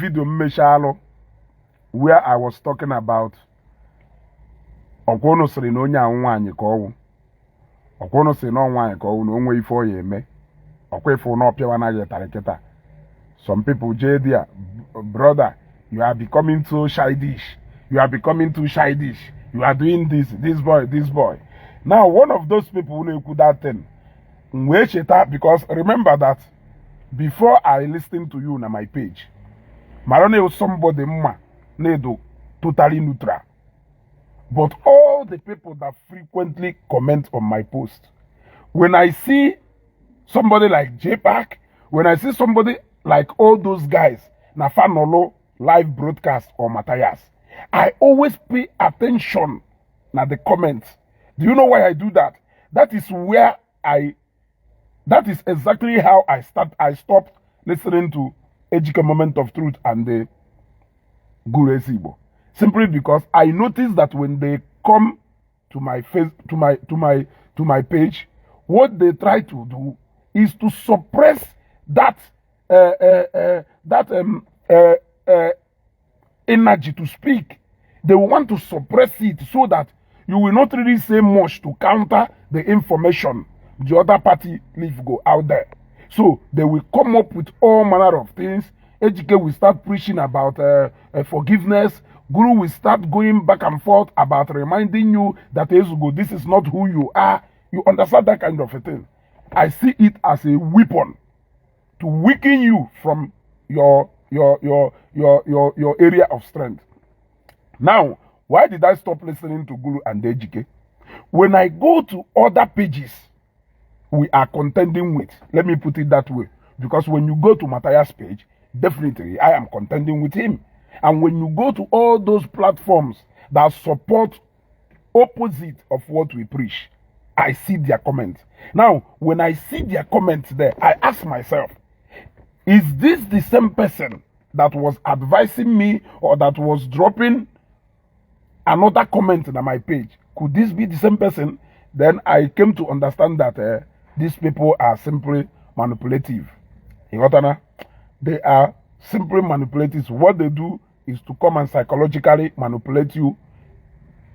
video mmeshalo where I was talking about Okono siri no nya nwanyi ka owu. Okono siri no nwanyi ka owu no onwe ife o yeme. Okwefu no pia wana yetare kita. Some people there, brother, you are becoming so childish. You are becoming too childish. You are doing this boy. Now, one of those people who could that thing, because remember that before I listen to you on my page, Marone was somebody nedo totally neutral. But all the people that frequently comment on my post, when I see somebody like Jpac, when I see somebody like all those guys, Nafanolo live broadcast or Matthias, I always pay attention na the comments. Do you know why I do that? That is exactly how I stopped listening to Ejike Moment of Truth and the Guru Igbo. Simply because I noticed that when they come to my page, what they try to do is to suppress that energy to speak. They want to suppress it so that you will not really say much to counter the information the other party leave go out there. So they will come up with all manner of things. Ejike will start preaching about forgiveness. Guru will start going back and forth about reminding you that this is not who you are. You understand that kind of a thing. I see it as a weapon to weaken you from your area of strength. Now, why did I stop listening to Guru and Ejike? When I go to other pages we are contending with, let me put it that way, because when you go to Matthias' page, definitely I am contending with him. And when you go to all those platforms that support opposite of what we preach, I see their comments. Now, when I see their comments there, I ask myself, is this the same person that was advising me or that was dropping another comment on my page? Could this be the same person? Then I came to understand that these people are simply manipulative. They are simply manipulative. What they do is to come and psychologically manipulate you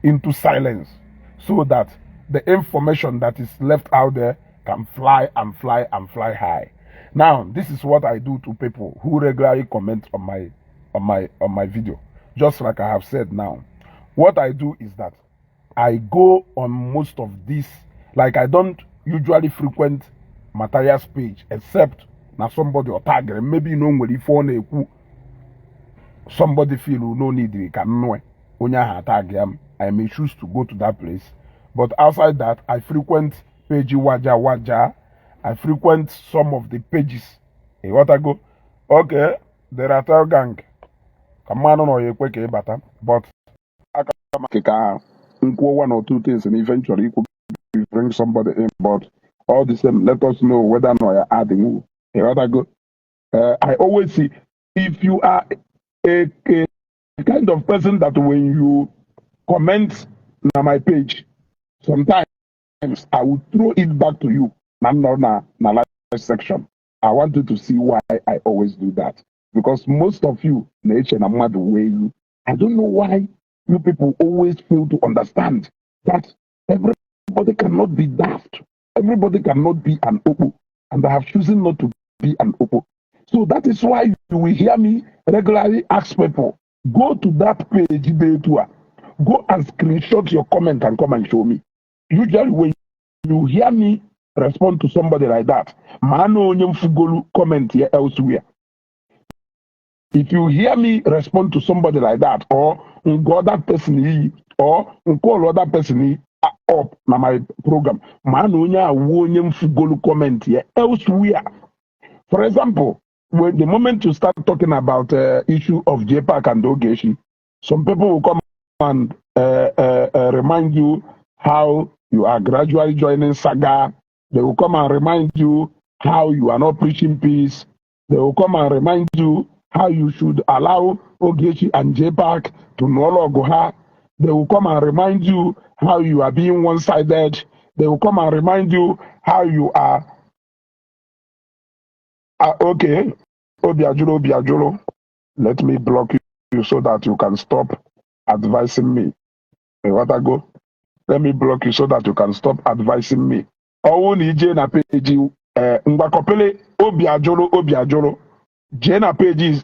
into silence so that the information that is left out there can fly and fly and fly high. Now, this is what I do to people who regularly comment on my video. Just like I have said now, what I do is that I go on most of these, like I don't usually frequent Matthias' page except now somebody or tag, maybe you know when you phone somebody feel who no need it can know onya tag him. I may choose to go to that place. But outside that, I frequent page Waja. I frequent some of the pages. Hey, what I go? Okay, there are tell gang. Come on, no, you quick better. But I can one or two things and eventually you could bring somebody in. But all the same, let us know whether or not you're adding who. Hey, what I go? I always see if you are a kind of person that when you comment on my page, sometimes I will throw it back to you. Na live section. I want you to see why I always do that. Because most of you, nature and mad way you, I don't know why you people always fail to understand that everybody cannot be daft. Everybody cannot be an Opo. And I have chosen not to be an Opo. So that is why you will hear me regularly ask people, go to that page, go and screenshot your comment and come and show me. Usually when you hear me respond to somebody like that, mano fugolu comment here elsewhere. If you hear me respond to somebody like that, or go that person or call other person up na my program, mano fugolu comment here elsewhere. For example, when the moment you start talking about issue of Jpac and Ogechi, some people will come and remind you how you are gradually joining Saga. They will come and remind you how you are not preaching peace. They will come and remind you how you should allow Ogechi and Jpac to no longer. They will come and remind you how you are being one-sided. They will come and remind you how you are okay. Obiajuro. Let me block you so that you can stop advising me. What I go? Let me block you so that you can stop advising me. Oh, ni je na page ngwakopele obi ajolo. Je na page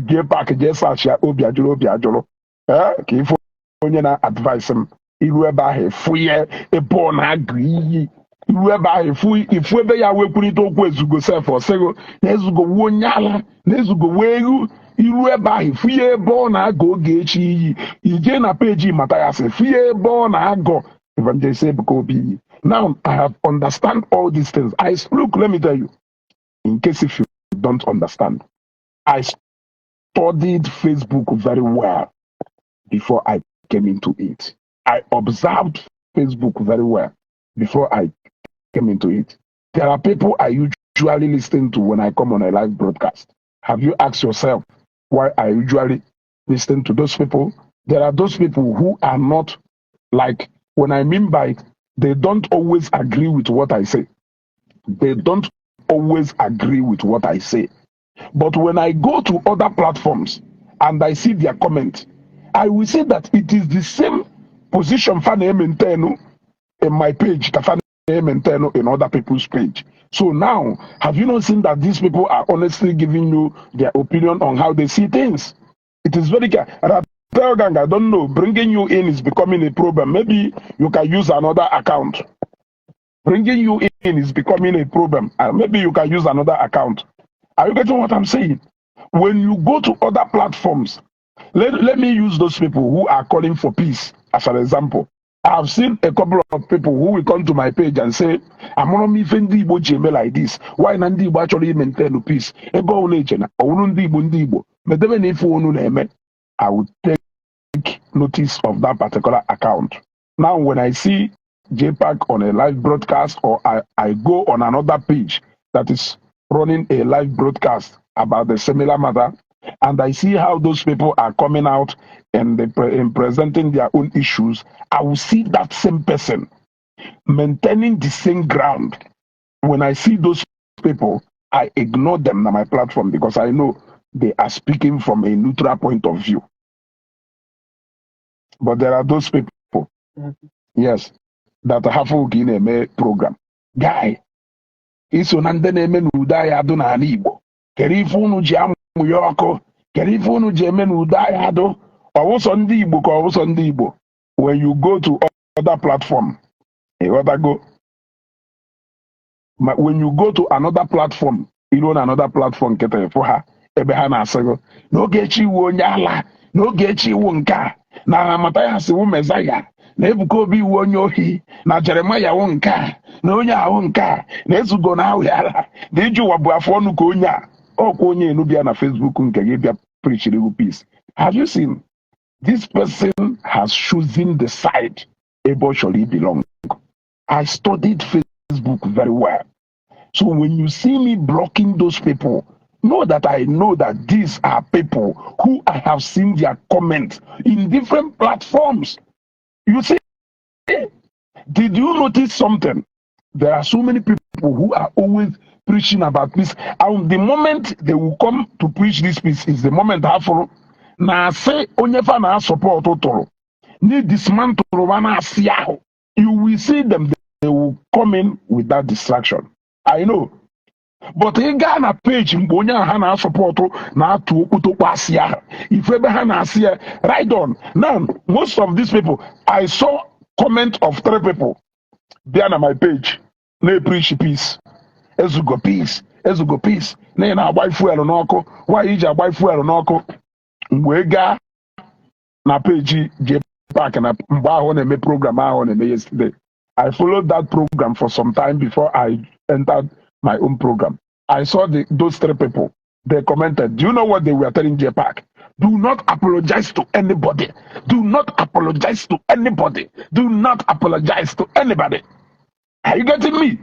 Jpac je search ya obi ajolo. Ka ifo onye na advise m iru ebe ahụ efu ya ebe ọ na-agụ iyi iru ebe ahụ ifu ebe ya wekwurịta okwu ezugo sef ọsịgo na ezugo wuo onye ala na ezugo wee iru ebe ahụ ifu ya ebe ọ na-agụ Ogechi iyi ije na peji mata ya sị fu ya ebe ọ na-agụ Evangelist Ebuka Obi iyi. Now I have understand all these things. Look, let me tell you, in case if you don't understand, I studied Facebook very well before I came into it. I observed Facebook very well before I came into it. There are people I usually listen to when I come on a live broadcast. Have you asked yourself why I usually listen to those people? There are those people who are not like, when I mean by it, they don't always agree with what I say. They don't always agree with what I say. But when I go to other platforms and I see their comment, I will say that it is the same position Fane maintain in my page that Fane maintain in other people's page. So now, have you not seen that these people are honestly giving you their opinion on how they see things? It is very clear. And I don't know, bringing you in is becoming a problem. Maybe you can use another account. Bringing you in is becoming a problem. Maybe you can use another account. Are you getting what I'm saying? When you go to other platforms, let me use those people who are calling for peace as an example. I've seen a couple of people who will come to my page and say, I'm not me Ndi Igbo Jeme like this. Why Ndi Igbo actually maintain peace? I would take notice of that particular account. Now, when I see Jpac on a live broadcast, or I go on another page that is running a live broadcast about the similar matter, and I see how those people are coming out and presenting their own issues, I will see that same person maintaining the same ground. When I see those people, I ignore them on my platform because I know they are speaking from a neutral point of view. But there are those people, yes, that have a program. Guy, iso na ndị na-eme n'udo agha adụ n'ala Igbo. Kedu ife unu ji amụ ya ọkụ? Kedu ife unu ji eme n'udo agha adụ? Ọwụsọ ndị Igbo ka ọwụsọ ndị Igbo. When you go to other platform, when you go to another platform, another platform kete for ha ebe ha na-asịgo na Ogechi iwu onye ala, na Ogechi iwu nke a, na Mathias iwu Mezaya, na Ebuka Obi iwu onye ohi, na Jeremiah iwu nke a, na onye ahụ nke a, na ezugo na ahụ ya, na iji ụwa bụ afọ ọnụ ka onye a ọkwa onye enubia na Facebook nke gị bịa preach peace. Have you seen? This person has chosen the side Ebo Sholi belong. I studied Facebook very well. So when you see me blocking those people, know that I know that these are people who I have seen their comments in different platforms. You see, did you notice something? There are so many people who are always preaching about peace. And the moment they will come to preach this peace is the moment I follow. Na say onyefa na support otoro. Need dismantle wana asiaho. You will see them, they will come in with that distraction. I know. But ị gaa na page mgbe onye ha na support na-atụ okwu tokwa asị ahụ. If ebe ha na-asị ya, right on. Now, most of these people, I saw comment of 3 people bịa na my page na-preach peace. Ezugo peace, ezugo peace. Na ị na-agba fuel n'ọkụ. Why iji agba fuel n'ọkụ? Mgbe ị gaa na page Jpac na mgbe ahụ na-eme program ahụ na-eme yesterday. I followed that program for some time before I entered my own program. I saw those 3 people. They commented. Do you know what they were telling Jpac? Do not apologize to anybody. Do not apologize to anybody. Do not apologize to anybody. Are you getting me?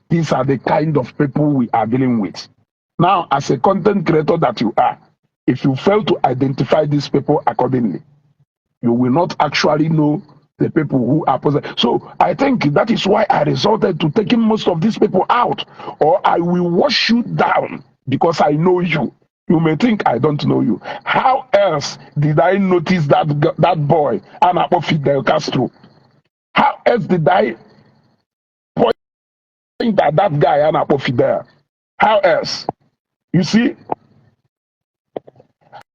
These are the kind of people we are dealing with. Now, as a content creator that you are, if you fail to identify these people accordingly, you will not actually know the people who are possessed. So I think that is why I resorted to taking most of these people out, or I will wash you down because I know you. You may think I don't know you. How else did I notice that boy, Anapo Fidel Castro? How else did I point at that guy, Anapo Fidel? How else? You see?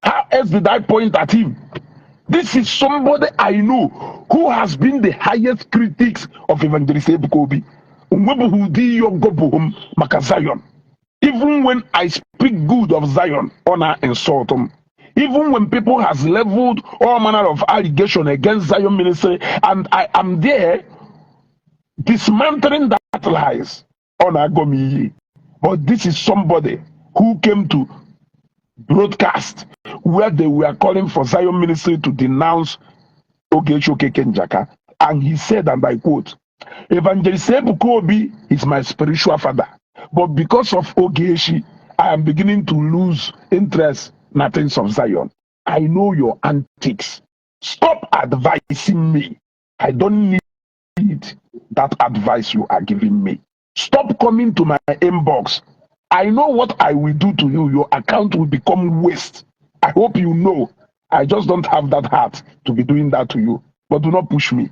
How else did I point at him? This is somebody I know who has been the highest critics of Evangelist Ebukobi. Zion. Even when I speak good of Zion, honor insult him. Even when people has leveled all manner of allegation against Zion ministry, and I am there dismantling that lies, honor Gomi. But this is somebody who came to broadcast where they were calling for Zion ministry to denounce Ogechi Njaka, and he said, and I quote, Evangelist Ebukobi is my spiritual father, but because of Ogechi, I am beginning to lose interest in things of Zion. I know your antics. Stop advising me. I don't need that advice you are giving me. Stop coming to my inbox. I know what I will do to you. Your account will become waste. I hope you know. I just don't have that heart to be doing that to you. But do not push me.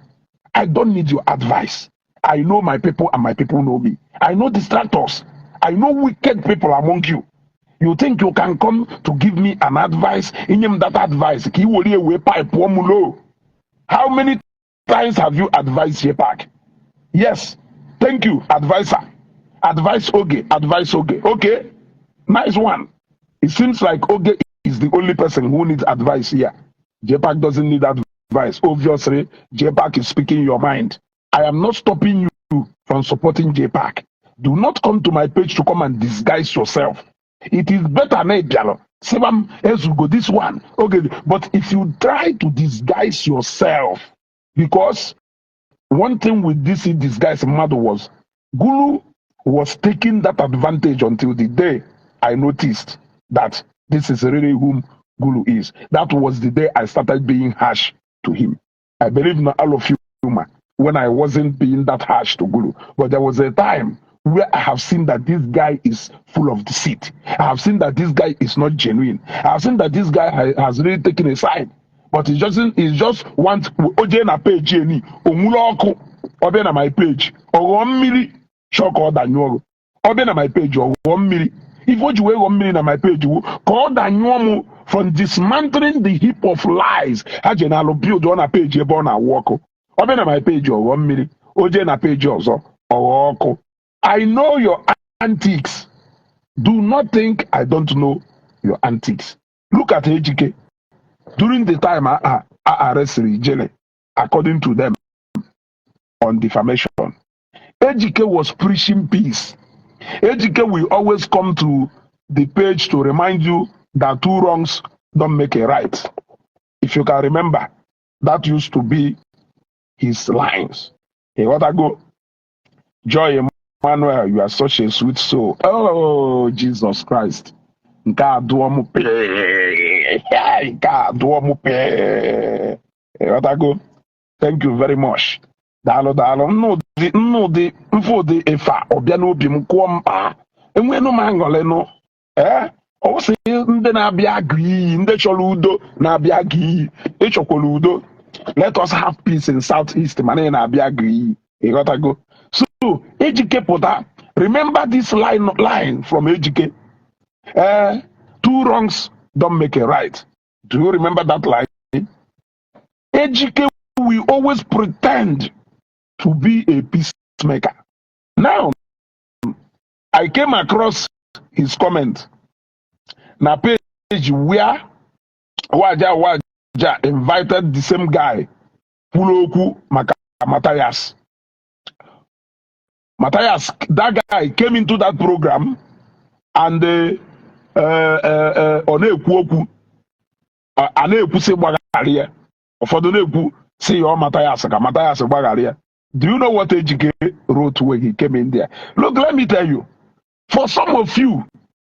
I don't need your advice. I know my people and my people know me. I know distractors. I know wicked people among you. You think you can come to give me an advice? In him that advice. How many times have you advised Jpac? Yes. Thank you, advisor. Advice Oge. Advice Oge. Okay. Nice one. It seems like Oge is the only person who needs advice here. Jpac doesn't need advice. Obviously, Jpac is speaking your mind. I am not stopping you from supporting Jpac. Do not come to my page to come and disguise yourself. It is better now, this one. Okay, but if you try to disguise yourself, because one thing with this disguise matter was Gulu was taking that advantage until the day I noticed that this is really whom Gulu is. That was the day I started being harsh to him. I believe not all of you, when I wasn't being that harsh to Gulu. But there was a time where I have seen that this guy is full of deceit. I have seen that this guy is not genuine. I have seen that this guy has really taken a side. But he just wants Oje na page ni omuloko obe na my page or 1 million shock or danyoro obe na my page or 1 million. If what you weigh 1 million na my page, call danyoro from dismantling the heap of lies. Hajenalo build on a page born a walk. Obe na my page or 1 million. Oje na page also or walk. I know your antics. Do not think I don't know your antics. Look at HK. During the time I arrested Jele, according to them, on defamation, HK was preaching peace. HK will always come to the page to remind you that 2 wrongs don't make a right. If you can remember, that used to be his lines. Hey, what I go? Joy Emmanuel, you are such a sweet soul. Oh, Jesus Christ. God, do what I go? Thank you very much. Dalo. No, the info the efa obiano bim kwampa. Enwe no mangole no. O se nde na bia agri, nde choludo na bia agri. E chokoludo. Let us have peace in Southeast. Mane na bia agri. E got to go. So, HK Pota, remember this line from HK. 2 wrongs don't make a right. Do you remember that line? HK will always pretend to be a peacemaker. Now, I came across his comment. Na page where Waja invited the same guy, Puloku Matthias. Matthias, that guy came into that program and ọ na-ekwu okwu a na-ekwu sị gbagharị ya ụfọdụ na-ekwu sị ya ọ Matthias ka Matthias gbagharị ya. Do you know what HK wrote when he came in there? Look, let me tell you, for some of you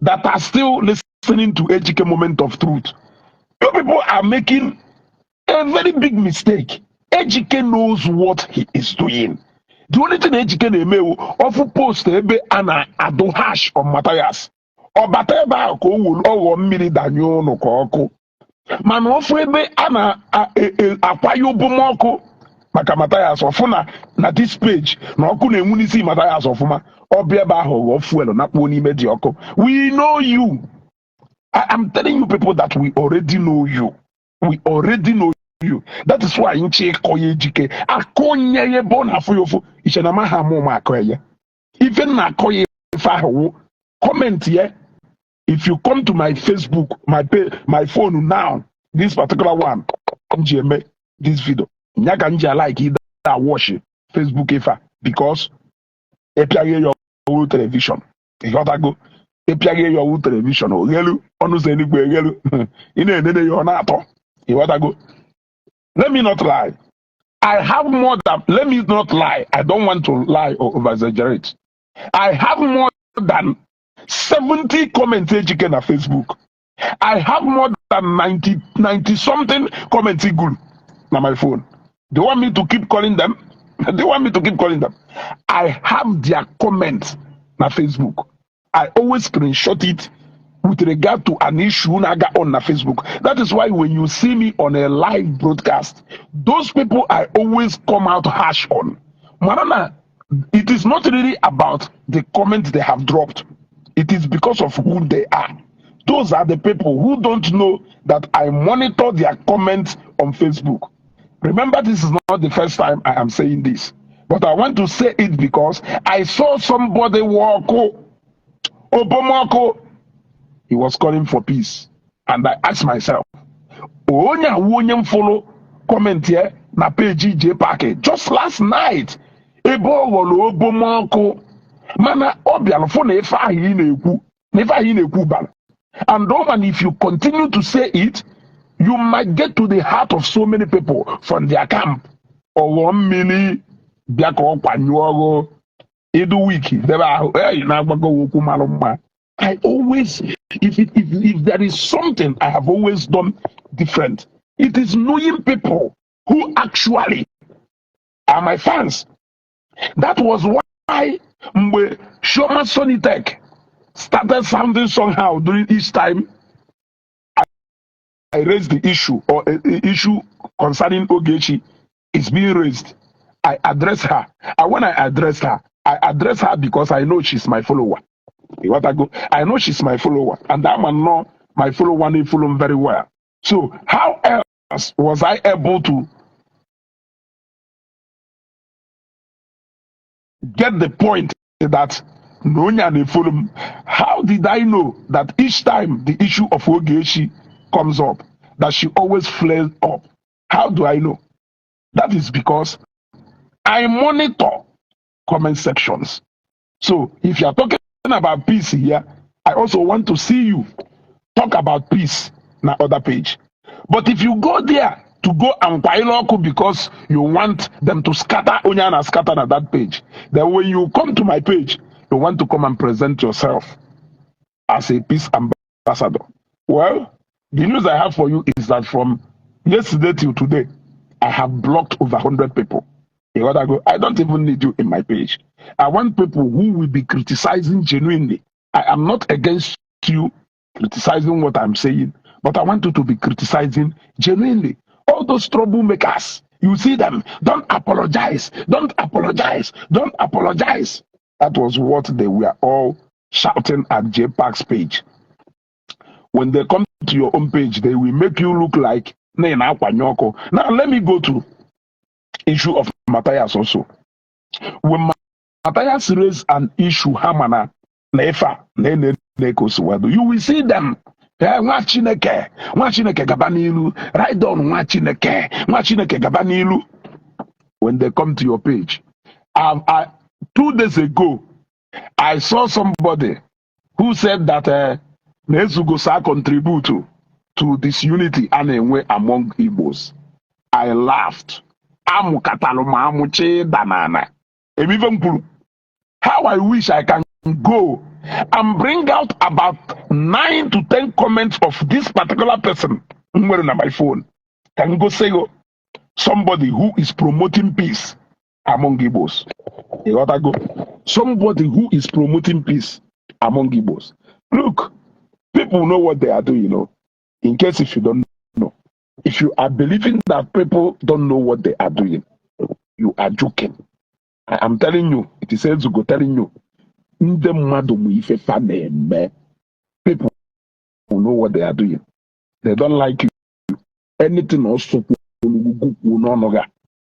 that are still listening to HK Moment of Truth, you people are making a very big mistake. HK knows what he is doing. The only thing HK na-eme ofu post ebe a na-adụ hash on Matthias. ọbata ebe ahụ ka o wuru ọghọ mmiri danye ụnụ ka ọkụ mana ofu ebe a na-akwanye obomọkụ maka Mathias ọfụna na this page na ọkụ na-enwu n'isi Mathias ọfụma ọbịa ebe ahụ ghọọ fuel na-akpọ n'ime dị ọkụ. We know you. I am telling you people that we already know you. We already know you. That is why nche koye ejike akonye ye bon afọ yofu ishe na maha mo ma akoye. Even na koye fa ho comment here. If you come to my Facebook, my phone now, this particular one, NGMA, this video, nyaka nja like either watch Facebook efa because epiage your television. You gotta go. Epiage your television. Oh, yelu, onu se ni gbe yelu. Ine nene yo na ato. You gotta go. Let me not lie. I have more than, let me not lie. I don't want to lie or over-exaggerate. I have more than 70 comments on Facebook. I have more than 90 something comments on my phone. They want me to keep calling them. They want me to keep calling them. I have their comments on Facebook. I always screenshot it with regard to an issue naga on Facebook. That is why when you see me on a live broadcast, those people I always come out harsh on. Marana, it is not really about the comments they have dropped. It is because of who they are. Those are the people who don't know that I monitor their comments on Facebook. Remember, this is not the first time I am saying this, but I want to say it because I saw somebody walk Obomoko. He was calling for peace. And I asked myself, Onya won't follow comment here na page Jpac just last night. Ebo wolo Obomoko. Mana obialo fo na efa hi na ekwu ban. And Roman, if you continue to say it, you might get to the heart of so many people from their camp. Or 1 minute, biako kwanyuogo, edu wiki. I always, if there is something I have always done different, it is knowing people who actually are my fans. That was why Shoma Sonitech started sounding somehow during each time I raised the issue or issue concerning Ogechi is being raised. I address her. And when I address her because I know she's my follower. I know she's my follower, and that man know my follower, they follow him very well. So how else was I able to get the point that Nonya they follow him? How did I know that each time the issue of Ogechi comes up, that she always flares up? How do I know? That is because I monitor comment sections. So if you are talking about peace here, I also want to see you talk about peace na other page. But if you go there to go and local because you want them to scatter Onyana scatter at that page, then when you come to my page, you want to come and present yourself as a peace ambassador. Well, the news I have for you is that from yesterday till today, I have blocked over 100 people. I don't even need you in my page. I want people who will be criticizing genuinely. I am not against you criticizing what I'm saying, but I want you to be criticizing genuinely. All those troublemakers, you see them, don't apologize, don't apologize, don't apologize. That was what they were all shouting at Jpac's page. When they come to your own page, they will make you look like Now let me go to issue of Mathias also. When Mathias raised an issue, Hamana, Nefa, you will see them. Wachineke Gabanilu, write down Wachineke Gabanilu. When they come to your page, 2 days ago, I saw somebody who said that Nezugosa contribute to this unity and among Igbos. I laughed. How I wish I can go and bring out about 9 to 10 comments of this particular person on my phone. Can go say somebody who is promoting peace among Igbos. You gotta go. Somebody who is promoting peace among Igbos. Look, people know what they are doing, you know. In case if you don't know, if you are believing that people don't know what they are doing, you are joking. I am telling you, it is to go telling you. People know what they are doing. They don't like you. Anything also, no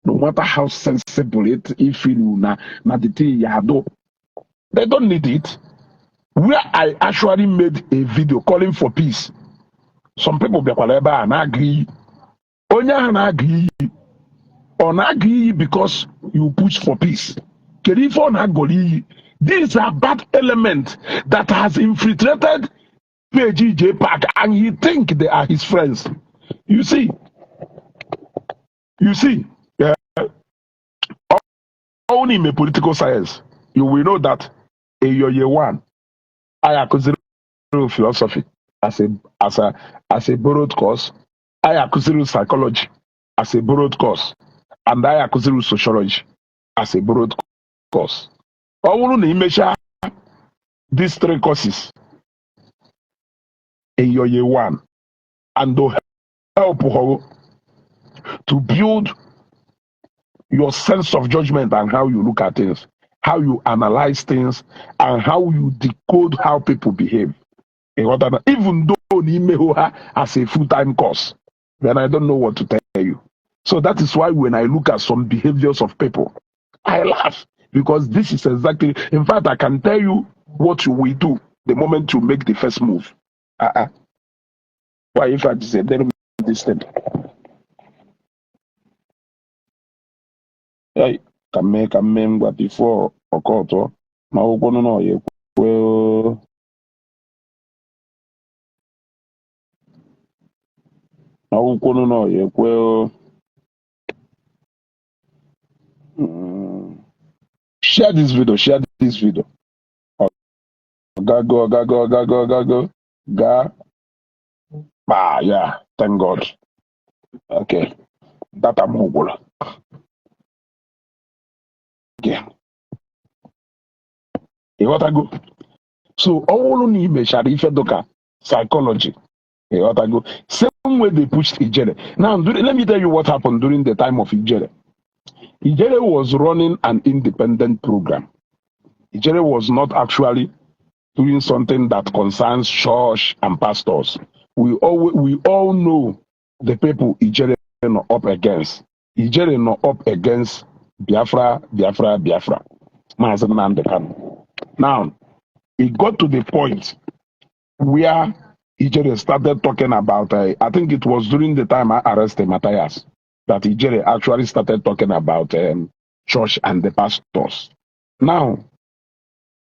matter how sensible it feel na the thing you do, they don't need it. Where I actually made a video calling for peace, some people be and agree. Onya na agree or not agree because you push for peace. These are bad elements that has infiltrated Jpac and he think they are his friends. You see, yeah, only in a political science, you will know that in your year one, I consider philosophy as a borrowed course. I consider psychology as a borrowed course, and I consider sociology as a borrowed course. All in measure these three courses in your year one, and to help to build your sense of judgment and how you look at things, how you analyze things, and how you decode how people behave. Even though Nimehoha as a full-time course, then I don't know what to tell you. So that is why when I look at some behaviors of people, I laugh because this is exactly, in fact, I can tell you what you will do the moment you make the first move. Why, if I say, then this thing. Hey, kame ngwa before okoto ma ụgwọ no ye kwe ma ụgwọ no ye kwe share this video gago ga yeah, thank God. Okay, that I'm hopeful. Yeah, you got to go. So all on image shall if you psychology. You got to go. Same way they pushed Ijere. Now let me tell you what happened during the time of Ijere. Ijere was running an independent program. Ijere was not actually doing something that concerns church and pastors. We all know the people Ijere not up against. Ijere not up against Biafra. Now, it got to the point where Ijere started talking about, I think it was during the time I arrested Matthias, that Ijere actually started talking about church and the pastors. Now,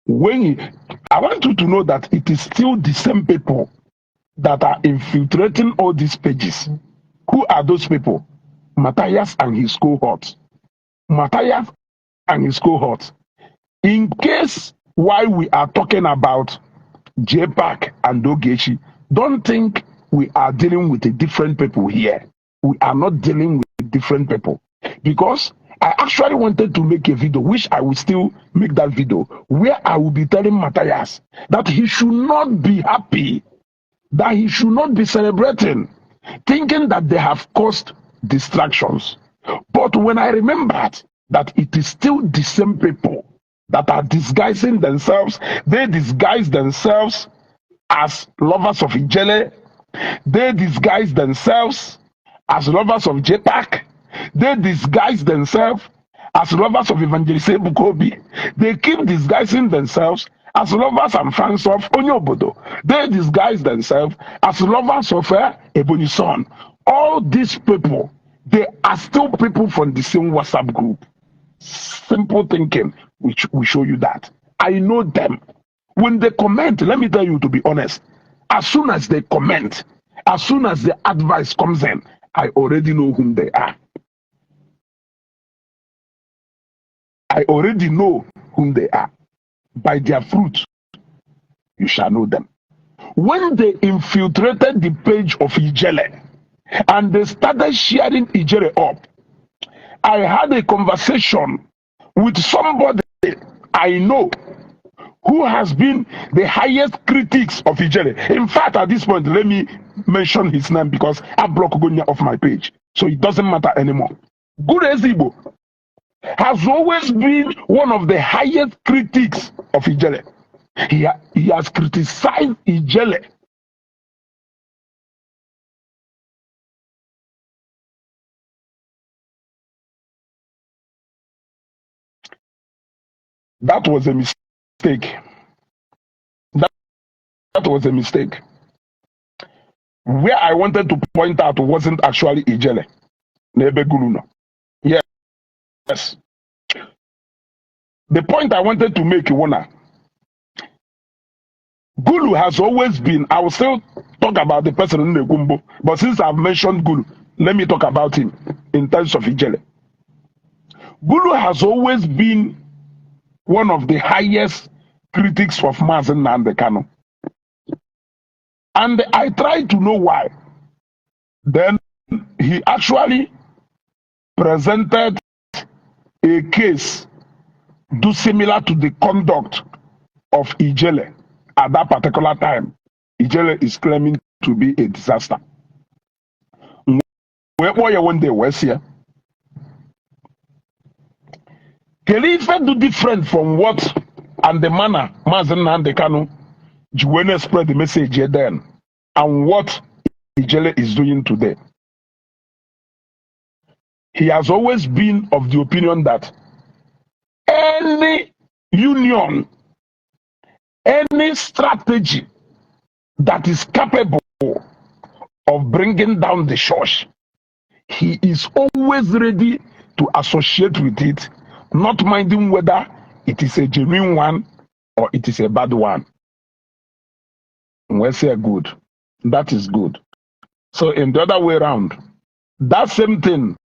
I want you to know that it is still the same people that are infiltrating all these pages. Who are those people? Matthias and his cohort. Matthias and his cohort. In case while we are talking about Jpac and Ogechi, don't think we are dealing with a different people here. We are not dealing with different people. Because I actually wanted to make a video, which I will still make that video, where I will be telling Matthias that he should not be happy, that he should not be celebrating, thinking that they have caused distractions. But when I remembered that it is still the same people that are disguising themselves, they disguise themselves as lovers of Ijele, they disguise themselves as lovers of Jpac, they disguise themselves as lovers of Evangelist Bukobi, they keep disguising themselves as lovers and fans of Onyobodo, they disguise themselves as lovers of Ebony Son. All these people, they are still people from the same WhatsApp group. Simple thinking, which will show you that. I know them. When they comment, let me tell you to be honest, as soon as they comment, as soon as the advice comes in, I already know whom they are. I already know whom they are. By their fruit, you shall know them. When they infiltrated the page of Ijele and they started sharing Ijele up, I had a conversation with somebody I know who has been the highest critics of Ijele. In fact, at this point, let me mention his name because I blocked Gonya off my page. So it doesn't matter anymore. Good Igbo has always been one of the highest critics of Ijele. He has criticized Ijele. That was a mistake. That was a mistake. Where I wanted to point out wasn't actually Ijele. Yes. The point I wanted to make, Iwona, Gulu has always been, I will still talk about the person in Negumbo, but since I've mentioned Gulu, let me talk about him in terms of Ijele. Gulu has always been one of the highest critics of Mazen Nnamdi Kanu. And I tried to know why. Then he actually presented a case similar to the conduct of Ijele at that particular time. Ijele is claiming to be a disaster. Where you one day was here. Can even do different from what and the manner Mazen Nnamdi Kanu Juwene spread the message here then and what Ijele is doing today? He has always been of the opinion that any union, any strategy that is capable of bringing down the church, he is always ready to associate with it, not minding whether it is a genuine one or it is a bad one. We say good. That is good. So in the other way around, that same thing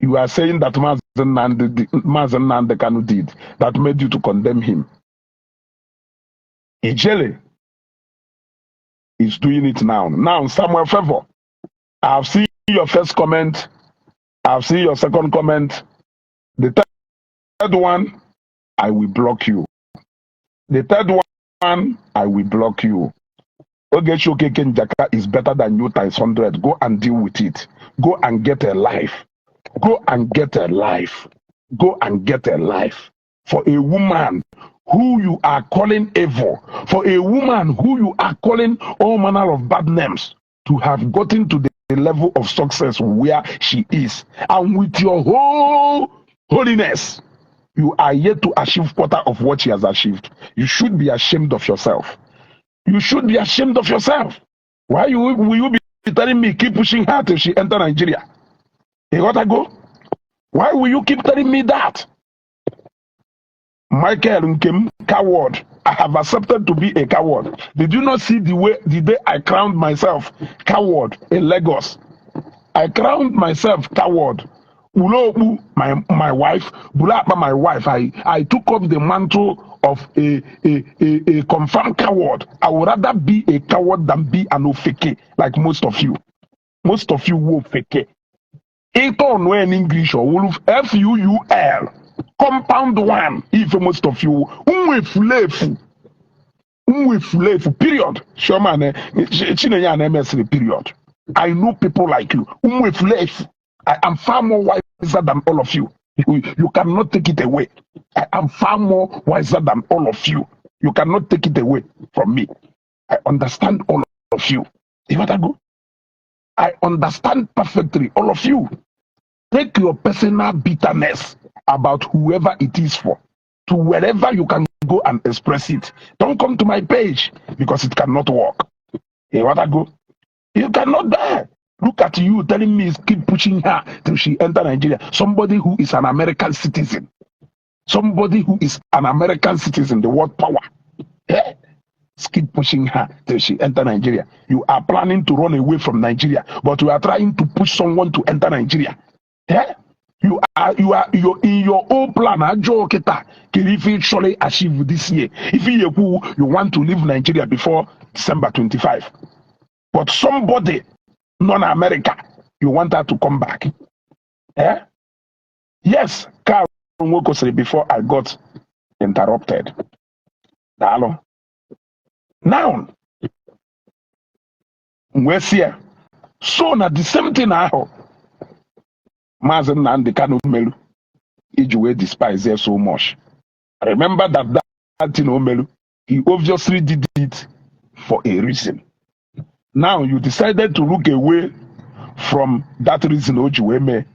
you are saying that Mazen Nnamdi Kanu did that made you to condemn him. Ijele is doing it now. Now, Samuel Favor, I've seen your first comment. I've seen your second comment. The third one, I will block you. The third one, I will block you. Ogechi Njaka is better than you times 100. Go and deal with it. Go and get a life. Go and get a life. Go and get a life. For a woman who you are calling evil, for a woman who you are calling all manner of bad names, to have gotten to the level of success where she is, and with your whole holiness, you are yet to achieve quarter of what she has achieved. You should be ashamed of yourself. You should be ashamed of yourself. Why will you be telling me keep pushing her till she enter Nigeria? You gotta go. Why will you keep telling me that? Michael Nkem, coward. I have accepted to be a coward. Did you not see the day I crowned myself coward in Lagos? I crowned myself coward. Ulobu, my wife, Bulapa, my wife. I took up the mantle of a confirmed coward. I would rather be a coward than be an ofeke, like most of you. Most of you will fake. Ito no in English or wolf F-U-U-L. Compound one, if most of you unwefulefu, period. Showman, period. I know people like you. I am far more wiser than all of you. You cannot take it away. I am far more wiser than all of you. You cannot take it away from me. I understand all of you. You want to go? I understand perfectly all of you. Take your personal bitterness about whoever it is for to wherever you can go and express it. Don't come to my page because it cannot work. You want to go? You cannot die. Look at you telling me keep pushing her till she enter Nigeria. Somebody who is an American citizen. Somebody who is an American citizen, the word power. Yeah. Keep pushing her till she enter Nigeria. You are planning to run away from Nigeria, but you are trying to push someone to enter Nigeria. Yeah? You are in your own plan. Can you surely achieve this year? If you want to leave Nigeria before December 25, but somebody non-America, you want her to come back. Yeah? Yes, Carl before I got interrupted. Dalo. Now, where's here? So na the same thing now. Mazen Nnamdi Kanu Melu. Iji despise her so much. Remember that thing Omelu, he obviously did it for a reason. Now you decided to look away from that reason Ojiweme.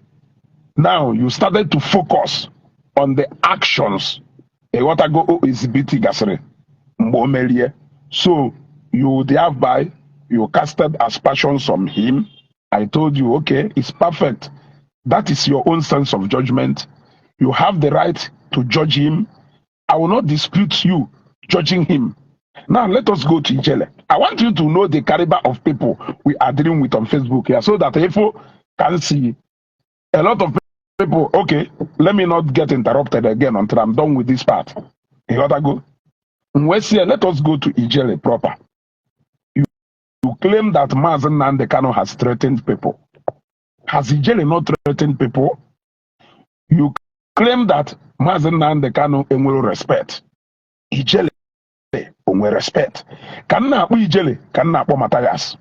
Now you started to focus on the actions. So you thereby you casted aspersions on him. I told you, okay, it's perfect. That is your own sense of judgment. You have the right to judge him. I will not dispute you judging him. Now let us go to Ijele. I want you to know the caliber of people we are dealing with on Facebook here, so that people can see a lot of people. Okay, let me not get interrupted again until I'm done with this part. You gotta go. Let us go to Ijele proper. You claim that Mazen Nnamdi Kanu has threatened people. Has Ijele not threatened people? You claim that Mazen Nnamdi Kanu enwere respect. Ijele onwe respect. Kan na akpọ Ijele, kan na akpọ Matthias.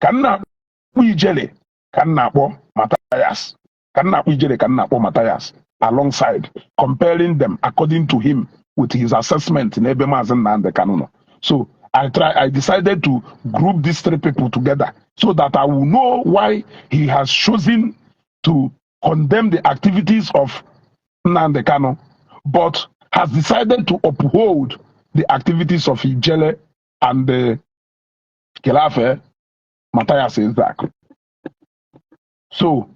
Kan na akpọ Ijele, kan na akpọ Matthias. Kan na akpọ Ijele, kan na akpọ Matthias. Alongside, comparing them according to him with his assessment in Ebe Mazen Nnamdi Kanu. So I decided to group these three people together so that I will know why he has chosen to condemn the activities of Nnamdi Kanu, but has decided to uphold the activities of Ijele and the Kelafe Matthias Isaac. So,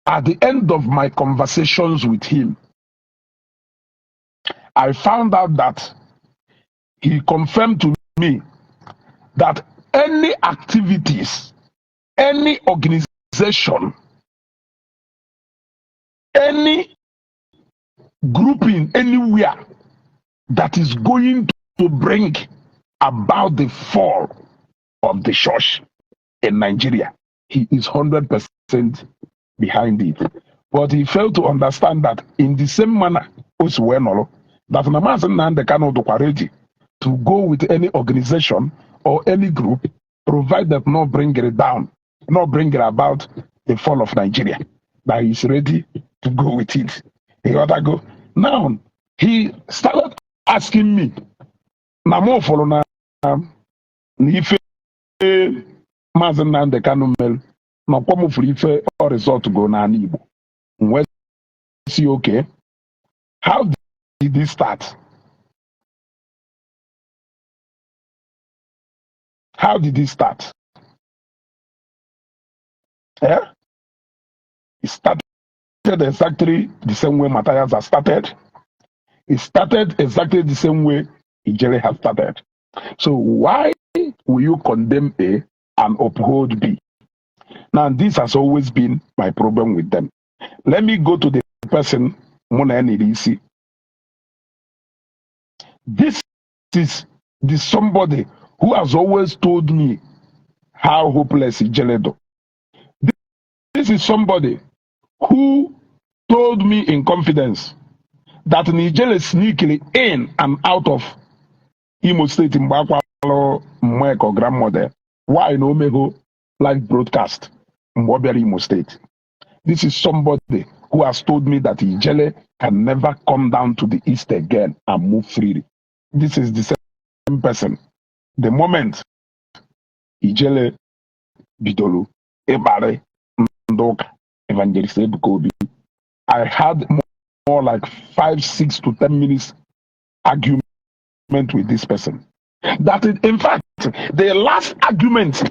at the end of my conversations with him, I found out that he confirmed to me that any activities, any organization, any grouping anywhere that is going to bring about the fall of the church in Nigeria, he is 100% behind it. But he failed to understand that in the same manner, that Mazen Nnamdi Kanu is ready to go with any organization or any group, provided not bring it down, not bring it about the fall of Nigeria, that he is ready to go with it. He gotta go. Now, he started asking me, na mo follow na ife Mazen Nnamdi Kanu mel, na kwa mo for ife or result go na Igbo. When see okay, how did this start? How did this start? Yeah? It started exactly the same way Matthias has started. It started exactly the same way Ijele has started. So why will you condemn A and uphold B? Now this has always been my problem with them. Let me go to the person Muna Nidisi. This is the somebody who has always told me how hopeless Ijele do. This is somebody who told me in confidence that Ijele sneakily in and out of Imo State in Bakwalo Mweko grandmother. Why no meho live broadcast in Woberi Imo State? This is somebody who has told me that Ijele can never come down to the east again and move freely. This is the same person. The moment Ijele Bidolu Ebare Ndoka Evangelist Ebukobi, I had more like 5, 6 to 10 minutes argument with this person. That is, in fact, the last argument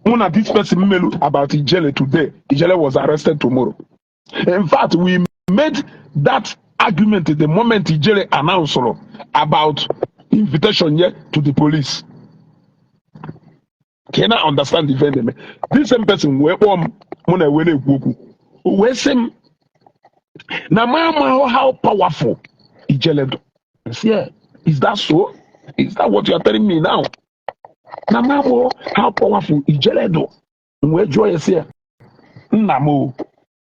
one this person made about Ijele today, Ijele was arrested tomorrow. In fact, we made that argument the moment Ijele announced about invitation here to the police. Can I understand the event? This same person where same now how powerful Ijele do. Yeah, is that so? Is that what you are telling me now? Now how powerful Ijele do. Where joy is here. Namo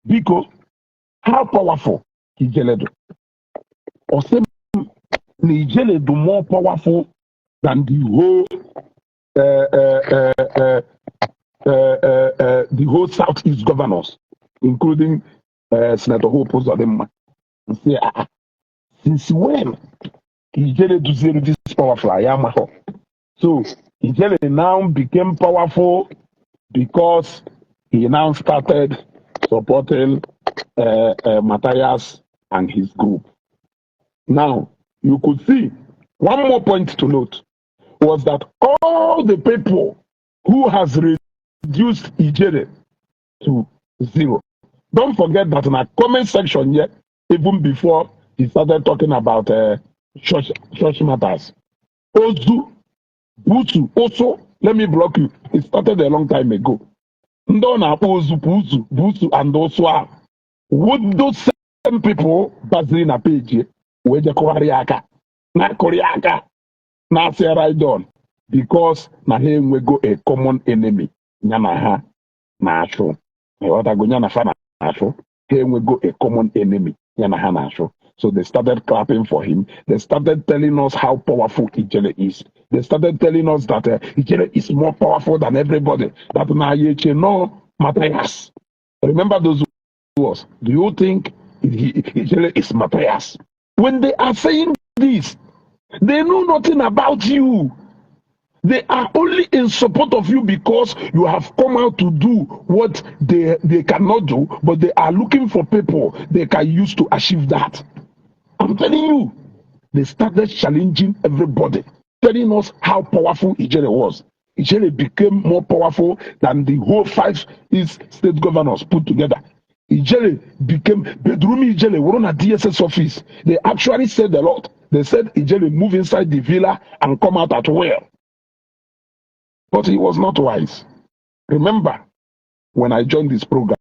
Biko, how powerful Ijele do. Or same Nigeria is more powerful than the whole Southeast governors, including Senator Hope Uzodimma. Say, since when Nigeria to zero this powerful? So Nigeria now became powerful because he now started supporting Matthias and his group. Now, you could see one more point to note was that all the people who has reduced Ijere to zero. Don't forget that in our comment section here, even before he started talking about church matters, Ozu, Butu, also, let me block you. It started a long time ago. Ndona Ozu, Butu, and also would those same people buzzing a page where the Koreaka, not Koreaka, not say right on, because na him we go a common enemy. Nyana ha na asho. What I go nyana fa na asho. Here we go a common enemy. Nyana ha na asho. So they started clapping for him. They started telling us how powerful Ijele is. They started telling us that Ijele is more powerful than everybody. That na yeche no Matthias. Remember those words. Do you think Ijele is Matthias? When they are saying this, they know nothing about you. They are only in support of you because you have come out to do what they cannot do, but they are looking for people they can use to achieve that. I'm telling you, they started challenging everybody, telling us how powerful Ijele was. Ijele became more powerful than the whole 5 East state governors put together. Ijele became Bedrumi Ijele, were on a DSS office. They actually said a lot. They said Ijele move inside the villa and come out at will. But he was not wise. Remember, when I joined this program,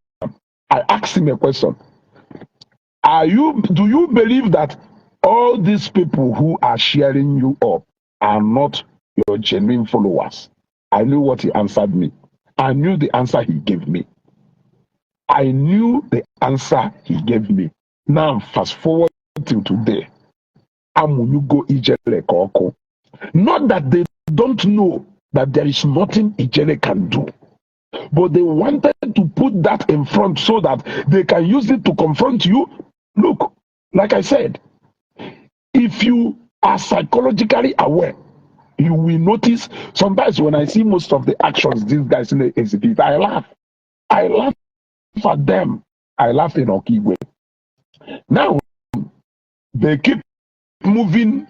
I asked him a question. Do you believe that all these people who are sharing you up are not your genuine followers? I knew what he answered me. I knew the answer he gave me. I knew the answer he gave me. Now, fast forward till today. Amunugo Ijele Koko. Not that they don't know that there is nothing Ijele can do, but they wanted to put that in front so that they can use it to confront you. Look, like I said, if you are psychologically aware, you will notice sometimes when I see most of the actions these guys exhibit, I laugh. I laugh at them. I laugh in Okigwe. Now, they keep moving.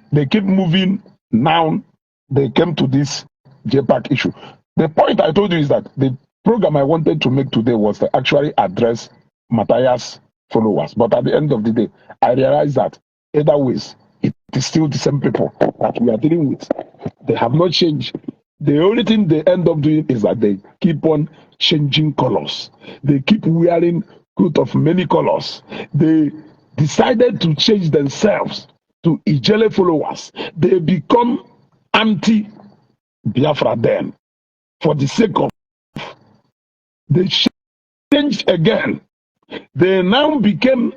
Now, they came to this Jpac issue. The point I told you is that the program I wanted to make today was to actually address Matthias followers. But at the end of the day, I realized that either ways, it is still the same people that we are dealing with. They have not changed. The only thing they end up doing is that they keep on changing colors. They keep wearing clothes of many colors. They decided to change themselves to Ijele followers. They become anti-Biafra then. For the sake of, they changed again. They now became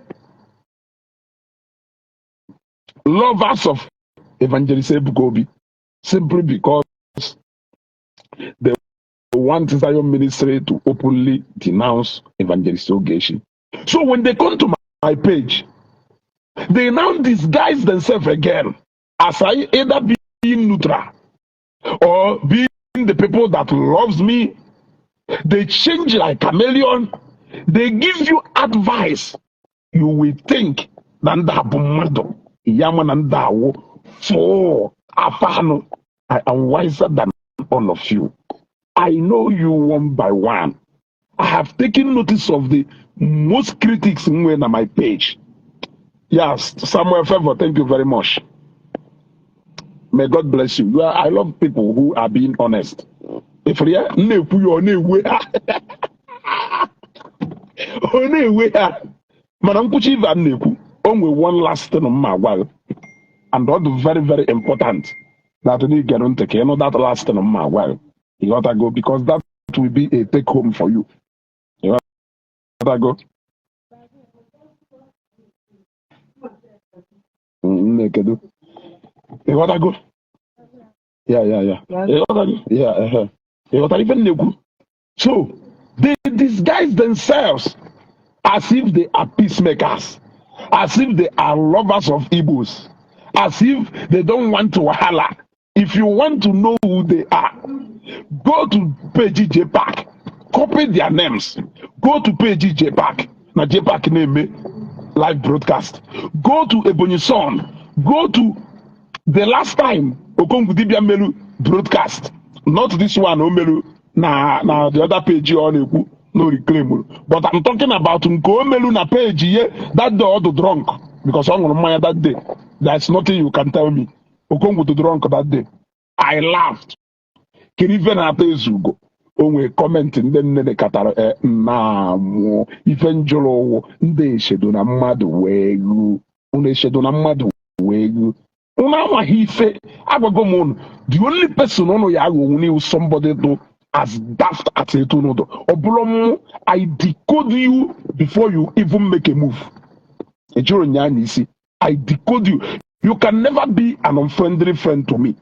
lovers of Evangelist Ebukobi simply because they want Zion ministry to openly denounce Evangelist Ogechi. So when they come to my page, they now disguise themselves again as I either being neutral or being the people that loves me. They change like chameleon. They give you advice. You will think Nanda for Afano. I am wiser than all of you. I know you one by one. I have taken notice of the most critics on my page. Yes, Samuel Favor, thank you very much. May God bless you. I love people who are being honest. If you are only one last thing on my wife, and that's very, very important that you get on take care. That last thing on my wife, you gotta go because that will be a take home for you. You gotta go. You gotta go. Yeah. You gotta go. Yeah. You gotta even go. So they disguise themselves as if they are peacemakers, as if they are lovers of Igbos, as if they don't want to wahala. If you want to know who they are, go to page Jpac, copy their names. Go to page Jpac. Now Jpac name live broadcast. Go to Ebonyi Son. Go to the last time Okongudibia Melu broadcast. Not this one, Omelu. Now the other page on Eku, no reclaim. But I'm talking about Nkomelu na page here, that day all the drunk. Because I'm on my that day. There's nothing you can tell me. Okongu the drunk that day. I laughed. Can even have Zugo. Onwe comment ndị nne de katara na mụ ife njọrọ ụwụ ndị eshedo na mmadụ wee gu unu eshedo na mmadụ wee gu unu amaghị ife agwago m unu the only person unu ya aghọwo n'iwu somebody do as daft as etu unu do ọ bụrụ mụ I decode you before you even make a move ejiro nya n'isi I decode you. You can never be an unfriendly friend to me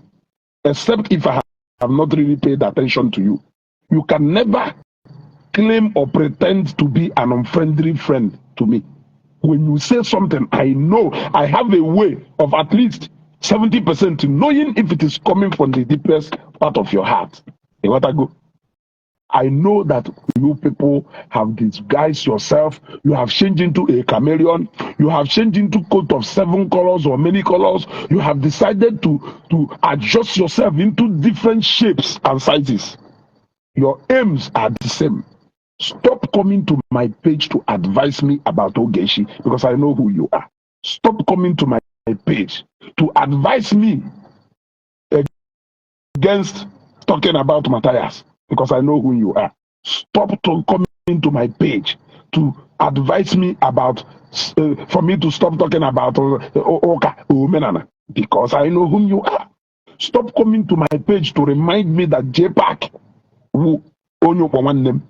except if I have not really paid attention to you. You can never claim or pretend to be an unfriendly friend to me. When you say something, I know I have a way of at least 70% knowing if it is coming from the deepest part of your heart. You got to go. I know that you people have disguised yourself. You have changed into a chameleon. You have changed into coat of 7 colors or many colors. You have decided to adjust yourself into different shapes and sizes. Your aims are the same. Stop coming to my page to advise me about Ogechi because I know who you are. Stop coming to my page to advise me against talking about Matthias because I know who you are. Stop coming to my page to advise me about, for me to stop talking about Oka Umenana because I know whom you are. Stop coming to my page to remind me that Jpac who own your one name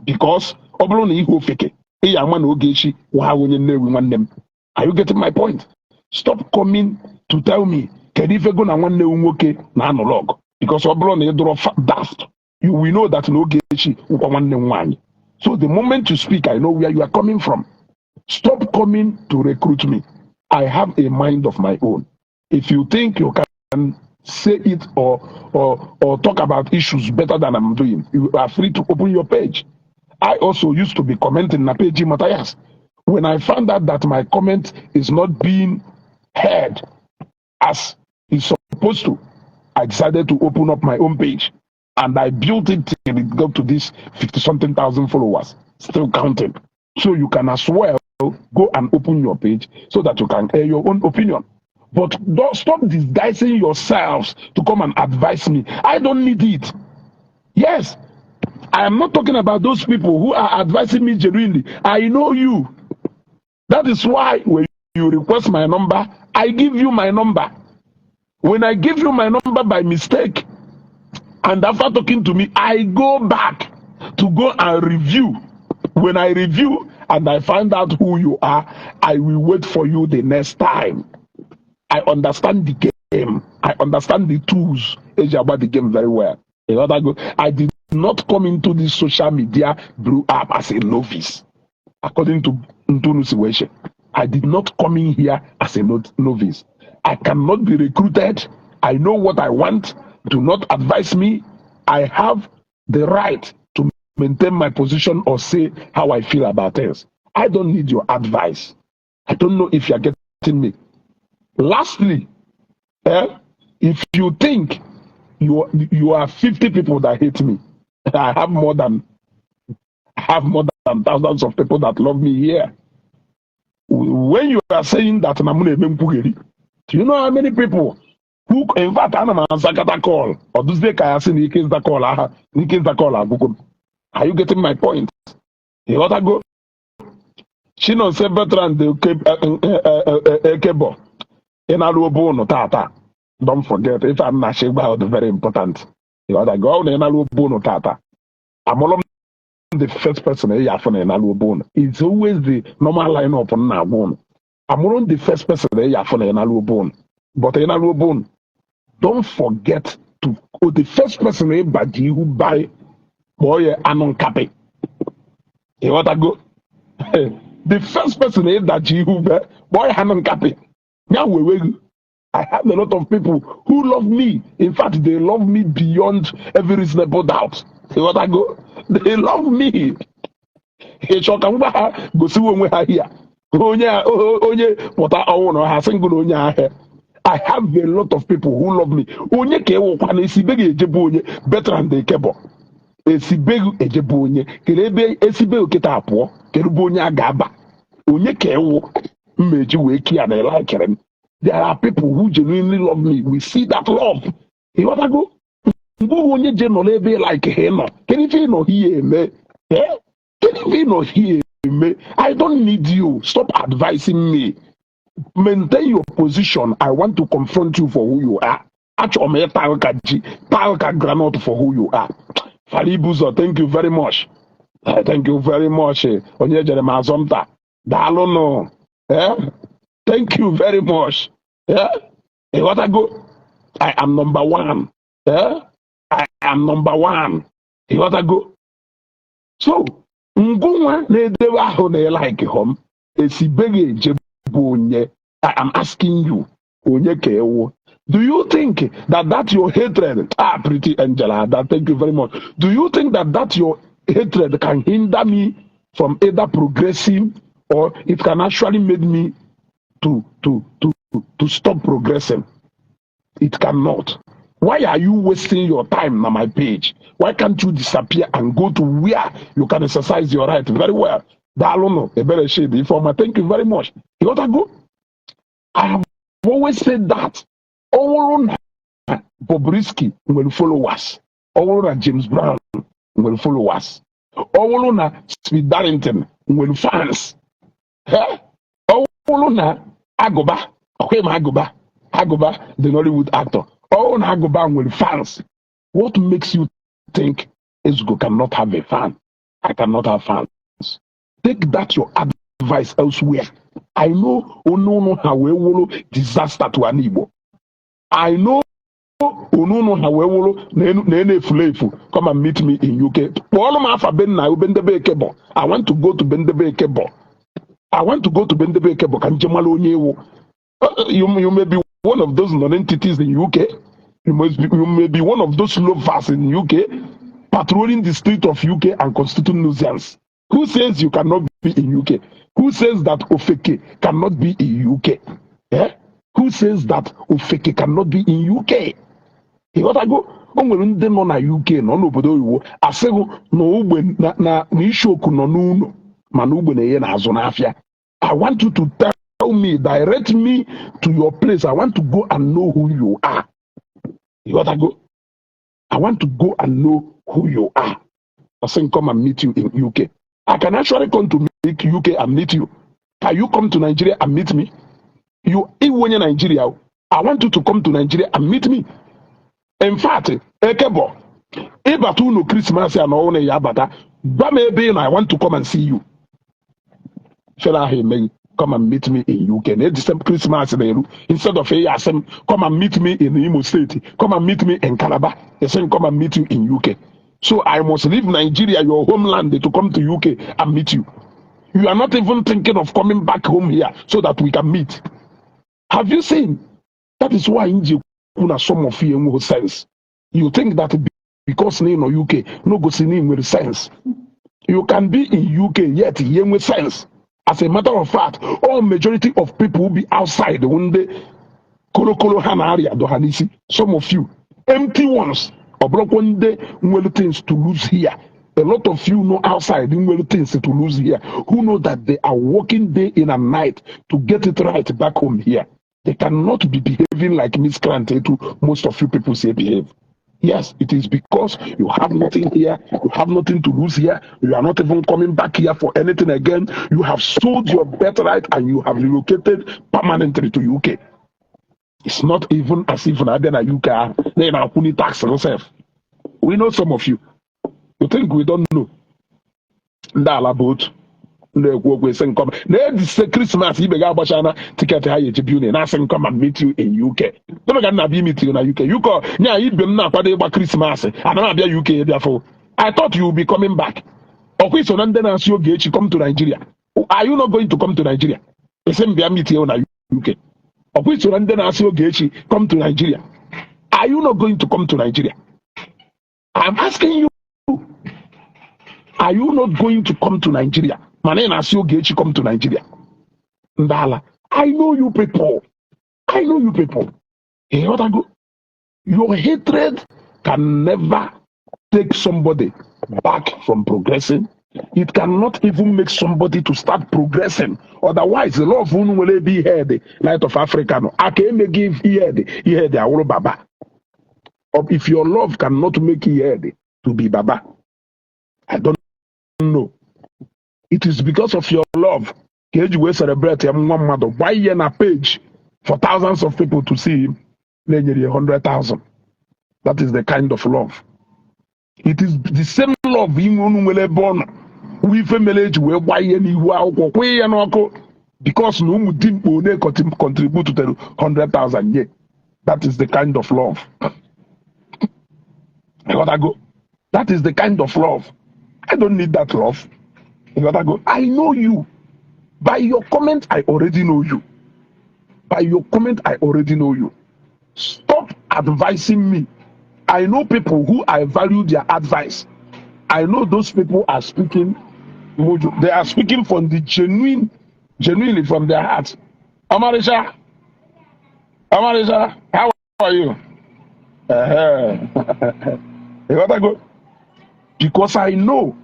because Oblon Iho Feke, Yaman Ogechi, one name. Are you getting my point? Stop coming to tell me, can if you go na one name okay na analog because Oblon Idro daft. You will know that no Ogechi one name one. So the moment you speak, I know where you are coming from. Stop coming to recruit me. I have a mind of my own. If you think you can say it or talk about issues better than I'm doing, you are free to open your page. I also used to be commenting na page Matthias. When I found out that my comment is not being heard as it's supposed to, I decided to open up my own page and I built it till it got to this 50-something thousand followers, still counting. So you can as well go and open your page so that you can air your own opinion. But don't stop disguising yourselves to come and advise me. I don't need it. Yes, I am not talking about those people who are advising me genuinely. I know you. That is why when you request my number, I give you my number. When I give you my number by mistake, and after talking to me, I go back to go and review. When I review and I find out who you are, I will wait for you the next time. I understand the game. I understand the tools about the game very well. You know that good? I did not come into this social media blew up as a novice. According to Ntunu situation, I did not come in here as a novice. I cannot be recruited. I know what I want. Do not advise me. I have the right to maintain my position or say how I feel about things. I don't need your advice. I don't know if you're getting me. Lastly, if you think you are 50 people that hate me, I have more than thousands of people that love me here. When you are saying that, do you know how many people who, in fact, I'm a call or this day I say the call. Are you getting my point? You gotta go. She knows better than the cable. Don't forget, if I'm not sure very important. You gotta go on. I'm all the first person it's always the normal line up on now. I'm on the first person But in a bone, don't forget to the first person who buy boy anon cape. You want to go? The first person that who buy boy anon cape. Now I have a lot of people who love me. In fact, they love me beyond every reasonable doubt. You want to go? They love me. Here. Onye pụta ọnwụ na ha sị ngụ na onye ahịa. I have a lot of people who love me. Onye ka ewukwa na esibeghị ejebu onye better than the kebo. Esibeghị ejebu onye kere ebe esibeghị oketa apụọ kere bụ onye a ga-aba. Onye ka ewu mmeji wee kia na like them. There are people who genuinely love me. We see that love. You want to go? Mgbe onye je nọ n'ebe like ha nọ. Kedu ife nọ hie eme? Kedu ife nọ hie eme? I don't need you. Stop advising me. Maintain your position. I want to confront you for who you are. Actually, Talka granite for who you are. Faribuzo, thank you very much. Thank you very much. Onye Jeremiah Zomta. Dalono. Thank you very much. What I go? I am number one. I am number one. What I go? So, Nguma na-edewe ahụ na like him. Esibege jebunye. I am asking you, onye ka ewu. Do you think that your hatred, pretty Angela, that thank you very much. Do you think that your hatred can hinder me from either progressing or it can actually make me to stop progressing? It cannot. Why are you wasting your time on my page? Why can't you disappear and go to where you can exercise your right very well? Dalono, a better shade. Informer, thank you very much. You got to go. I have always said that. All Bobrisky will follow us. All James Brown will follow us. All Speed Darrington will fans. All Agoba. Okay, Agoba, the Nollywood actor. All Agoba will fans. What makes you think Ezgo cannot have a fan? I cannot have fans. Take that your advice elsewhere. I know no how disaster to an Igbo. I know no how come and meet me in UK. I want to go to Bendebe Kebo. I want to go to Bendebe Kebo. You may be one of those non-entities in UK. You may be one of those lovers in UK, patrolling the street of UK and constituting nuisance. Who says you cannot be in UK? Who says that Ofeke cannot be in UK? Who says that Ofeke cannot be in UK? You got to go. Onwere ndị nọ na UK nọ n'obodo oyibo asịghị na ogbe na ishoku nọ n'ụlọ mana ogbe na-enye n'azụ n'afịa. I want you to tell me, direct me to your place. I want to go and know who you are. You got to go. I want to go and know who you are. I say come and meet you in UK. I can actually come to UK and meet you. Can you come to Nigeria and meet me? You in Nigeria, I want you to come to Nigeria and meet me. In fact, Ekebo, Ebatu no Christmas and all Yabata, Bame I want to come and see you. Shall I come and meet me in UK? December Christmas instead of come and meet me in Imo State, come and meet me in Calabar. They say come and meet you in UK. So I must leave Nigeria, your homeland, to come to UK and meet you. You are not even thinking of coming back home here so that we can meet. Have you seen? That is why some of you have sense. You think that because in UK, no go see with sense. You can be in UK yet with sense. As a matter of fact, all majority of people will be outside when they Kolo Hanaria Dohanisi. Some of you empty ones. One day, things to lose here. A lot of you know outside things to lose here. Who know that they are working day in and night to get it right back home here. They cannot be behaving like miscreant to most of you people say behave. Yes, it is because you have nothing here, you have nothing to lose here, you are not even coming back here for anything again. You have sold your birthright and you have relocated permanently to UK. It's not even as if na UK they are putting tax themselves. We know some of you. You think we don't know? Ndala boat. na-ekwu okwu esi nkọma na-edise Christmas ibe ga agbachana tiketi ha ejibi unu na-asị nkọma meet you in UK debe ka nna abịa meet you na UK nya ibe m na-akwado ịgba Christmas ana m abịa UK bịafụ I thought you would be coming back ọkwa iso na ndị na-asị Ogechi come to Nigeria. Are you not going to come to Nigeria? Esi m bịa meet you na UK ọkwa iso na ndị na-asị Ogechi come to Nigeria. Are you not going to come to Nigeria? I'm asking you, are you not going to come to Nigeria? Mana na-asị Ogechi come to Nigeria. Ndala, I know you people. I know you people. You know what I go? Your hatred can never take somebody back from progressing. It cannot even make somebody to start progressing. Otherwise, the love will be here, the light of Africa. No, I can make give here the Awolo Baba. If your love cannot make here to be Baba, I don't know. It is because of your love. Keji will celebrate him one mother. Why in a page for thousands of people to see him? 100,000. That is the kind of love. It is the same love in born. We family where why any because no didn't contribute to the 100,000 yeah. That is the kind of love. I gotta go. That is the kind of love. I don't need that love. I gotta go. I know you. By your comment, I already know you. By your comment, I already know you. Stop advising me. I know people who I value their advice. I know those people are speaking. They are speaking from the genuinely from their heart. Amarisha, how are you? You gotta go. Because I know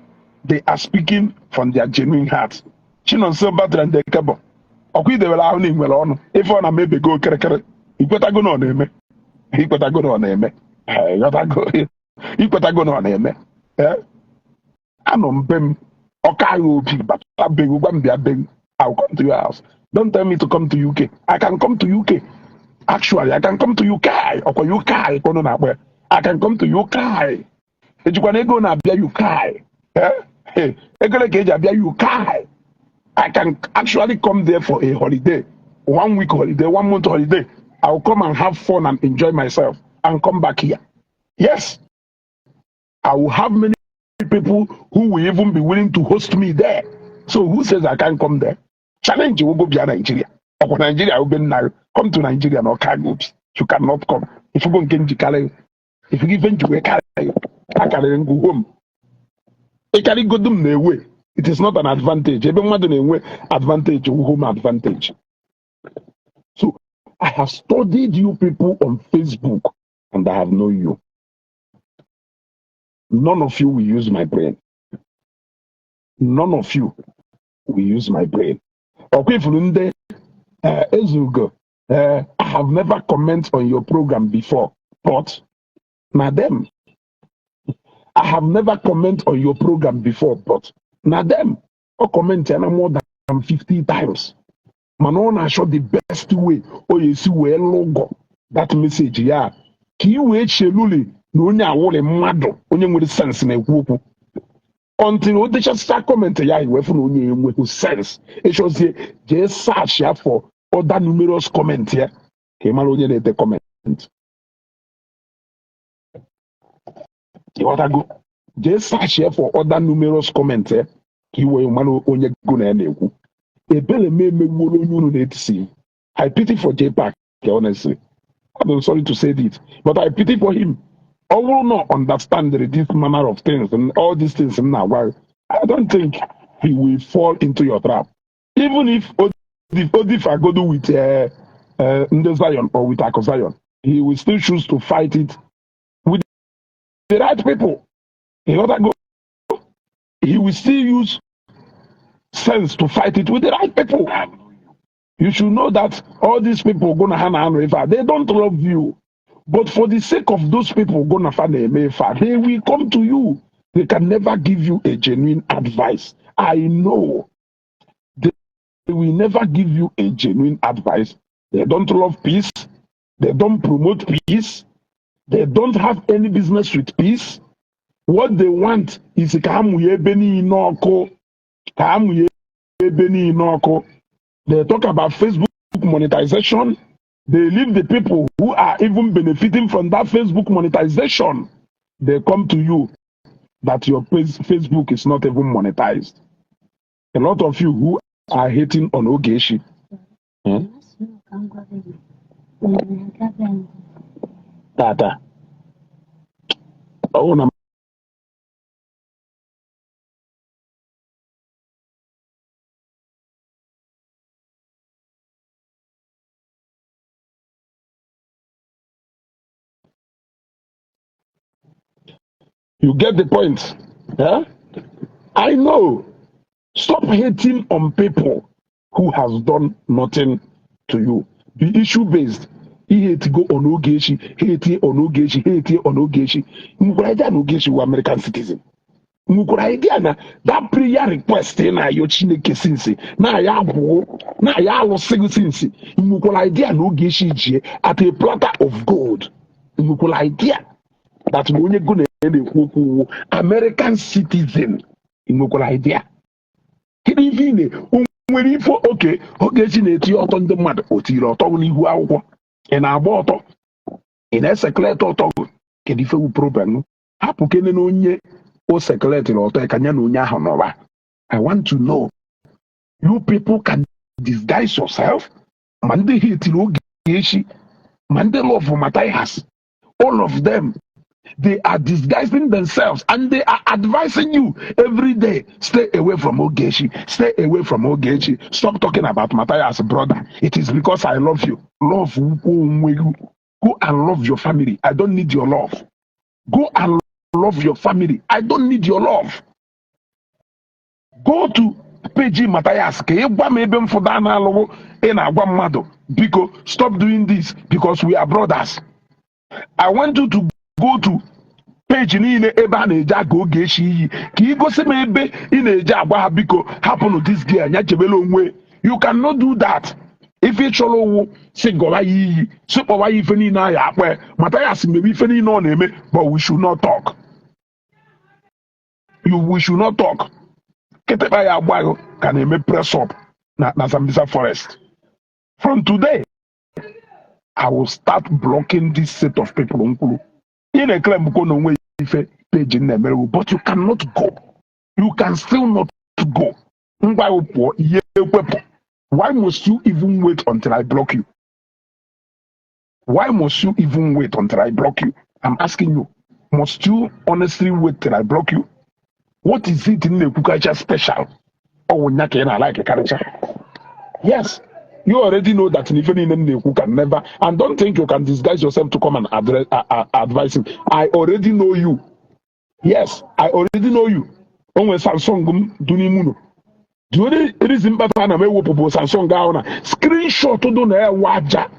they are speaking from their genuine heart. Chinon so better than the cabo. Okwi de wala huni nwere ọnụ. If ọ na maybe go kere. Ikweta go na ọ na-eme. Ikweta go na ọ na-eme. Ikweta go na ọ na-eme. Anọ mbem ọka obi bata begu gwa mbia begu. I'll come to your house. Don't tell me to come to UK. I can come to UK. Actually, I can come to UK. Okwa UK kono na akwe. I can come to UK. Ejikwana ego na abia UK. Egole ka eji abia UK. I can actually come there for a holiday, 1 week holiday, 1 month holiday. I'll come and have fun and enjoy myself and come back here. Yes, I will have many people who will even be willing to host me there. So who says I can't come there? Challenge will go beyond Nigeria. Or Nigeria will be now. Come to Nigeria no cargo. You cannot come. If you go and get if you give them to a car, I can go home. I can go them their way. It is not an advantage. Advantage, home advantage. So I have studied you people on Facebook and I have known you. None of you will use my brain. None of you will use my brain. Okay, Fulunde, Ezugo, I have never commented on your program before, but madam, I have never commented on your program before, but now them or comment more than 50 times. Manona show the best way. Oh, you see where logo that message. Yeah. Ki wait sheluli no nya wole mado onye nwere sense na ekwu okwu. Until we just start commenting ya iwe fun onye nwere sense. E show say just search ya for other numerous comment here. Ke mara onye na-ete comment. You want to go? Just search here for other numerous comments. I pity for Jpac, honestly. I'm sorry to say this, but I pity for him. I will not understand this manner of things and all these things now. I don't think he will fall into your trap. Even if I go do with Zion or with Zion, he will still choose to fight it with the right people. He will still use sense to fight it with the right people. You should know that all these people gonna have they don't love you. But for the sake of those people gonna find a mefa, they will come to you. They can never give you a genuine advice. I know. They will never give you a genuine advice. They don't love peace. They don't promote peace. They don't have any business with peace. What they want is kamuye beni inoko, kamuye They talk about Facebook monetization. They leave the people who are even benefiting from that Facebook monetization. They come to you that your Facebook is not even monetized. A lot of you who are hating on Ogechi. Tata. Oh, no. You get the point? Yeah? I know. Stop hating on people who has done nothing to you. Be issue based. He hate go on Ogechi, hate on Ogechi, hate on Ogechi. Mukuraida on Ogechi were American citizen. Mukuraida na that prayer request na yo Chineke since na ya go na ya lo since Mukuraida na Ogechi je at a platter of gold. Mukuraida that onye go na American citizen. Mukuraida. Kiri nwere ifo oke Ogechi na-eti ọtọ ndị mmadụ o tiri ọtọ n'ihu akwụkwọ ị na-agba ọtọ ị na-esekleti ọtọ kedu ife wu problem hapụ kene na onye o sekleti ọtọ ka nya na onye ahụ nọba. I want to know you people can disguise yourself ma ndị ha etiri Ogechi ma ndị love Matthias, all of them. They are disguising themselves and they are advising you every day. Stay away from Ogechi. Stay away from Ogechi. Stop talking about Matthias' brother. It is because I love you. Love. Go and love your family. I don't need your love. Go and love your family. I don't need your love. Go to page Matthias. Biko, stop doing this because we are brothers. I want you to go to page niile ebe a na-eje aga Ogechi iyi ka ị gosi m ebe ị na-eje agba ha biko hapụnụ this girl anya chebele onwe. You cannot do that. If ị chọrọ owu si gọba ya iyi si kpọwa ya ife niile ahụ akpa Matthias mebe ife niile ọ na-eme, but we should not talk. We should not talk. Kịtịkpa ya agba ka na-eme press up na Sambisa forest. From today I will start blocking this set of people. In a claim page in the but you cannot go. You can still not go. Why must you even wait until I block you? Why must you even wait until I block you? I'm asking you. Must you honestly wait till I block you? What is it in the Kukacha special? Oh, like a culture. Yes. You already know that even in Neku can never, and don't think you can disguise yourself to come and advise him. I already know you. Yes, I already know you. Onwe Samsung dunimuno. The only reason Samsung screenshot to do na waja